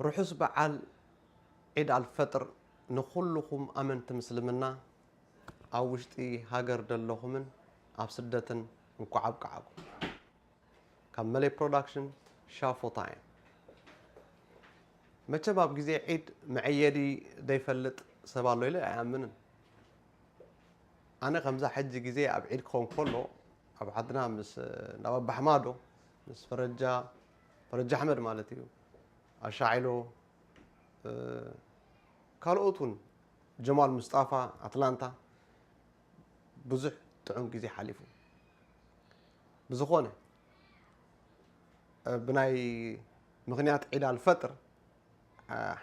ርሑስ በዓል ዒድ ኣልፈጥር ንኹልኹም ኣመንቲ ምስልምና፣ ኣብ ውሽጢ ሃገር ደለኹምን ኣብ ስደትን እንኳዕ ኣብቅዓኩም። ካብ መለይ ፕሮዳክሽን፣ ሻፎ ታይም። መቸም ኣብ ግዜ ዒድ መዐየዲ ዘይፈልጥ ሰብ ኣሎ ኢለ ኣይኣምንን። ኣነ ከምዛ ሕጂ ግዜ ኣብ ዒድ ክኸውን ከሎ፣ ኣብ ዓድና ምስ ናብ ኣባሕማዶ፣ ምስ ፈረጃ፣ ፈረጃ ኣሕመድ ማለት እዩ፣ ኣሻዒሎ፣ ካልኦት እውን፣ ጀማል ሙስጣፋ፣ ኣትላንታ፣ ብዙሕ ጥዑም ግዜ ሓሊፉ። ብዝኾነ፣ ብናይ ምኽንያት ዒድ ኣልፈጥር፣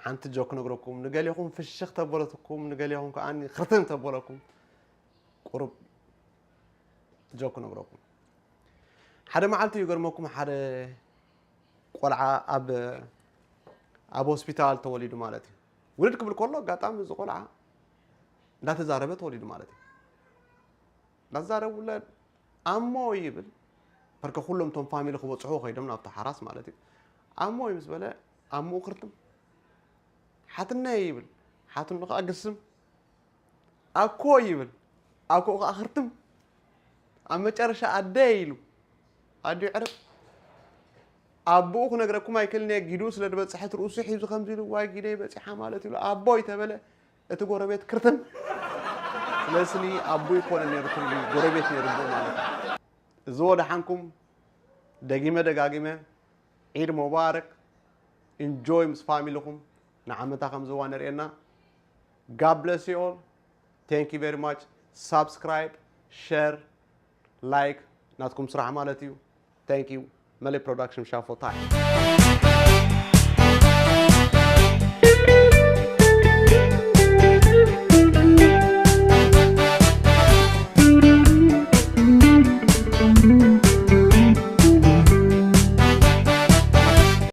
ሓንቲ ጆክ ነግረኩም። ንገሌኹም ፍሽኽ ተበለትኩም፣ ንገሌኹም ከኣ ክርትም ተበለኩም። ቁሩብ ጆክ ነግረኩም። ሓደ መዓልቲ ይገርመኩም፣ ሓደ ቆልዓ ኣብ ኣብ ሆስፒታል ተወሊዱ ማለት እዩ። ውልድ ክብል ከሎ ኣጋጣሚ እዚ ቆልዓ እንዳተዛረበ ተወሊዱ ማለት እዩ። እንዳተዛረቡ ውላድ ኣሞ ይብል። በርከ ኩሎም እቶም ፋሚሊ ክበፅሑ ከይዶም ናብቲ ሓራስ ማለት እዩ። ኣሞ እዩ ምስ በለ ኣምኡ ክርትም። ሓትነ ይብል። ሓትኑ ከዓ ግስም። ኣኮ ይብል። ኣኮ ከዓ ክርትም። ኣብ መጨረሻ ኣደ ኢሉ። ኣዲኡ ዕርብ። ኣቦኡ ክነግረኩም ኣይክእልን እየ፣ ጊድኡ ስለ ዝበፅሐት ርእሱ ሒዙ ከምዚ ኢሉ፣ "ዋይ ጊደይ በፂሓ" ማለት ኢሉ ኣቦይ ተበለ፣ እቲ ጎረቤት ክርትም። ስለስኒ ኣቦ ይኮነ ነይሩ ትብሉ፣ ጎረቤት ነይሩ ኣቦ ማለት እዩ። እዚ ወደሓንኩም፣ ደጊመ ደጋጊመ ዒድ ሙባረክ። ኢንጆይ ምስ ፋሚሊኹም፣ ንዓመታ ከም ዝዋ ነርእየና። God bless you all. Thank you very much. ሳብስክራይብ፣ ሸር፣ ላይክ ናትኩም ስራሕ ማለት እዩ። Thank you. መለይ ፕሮዳክሽን፣ ሻፎ ታይም።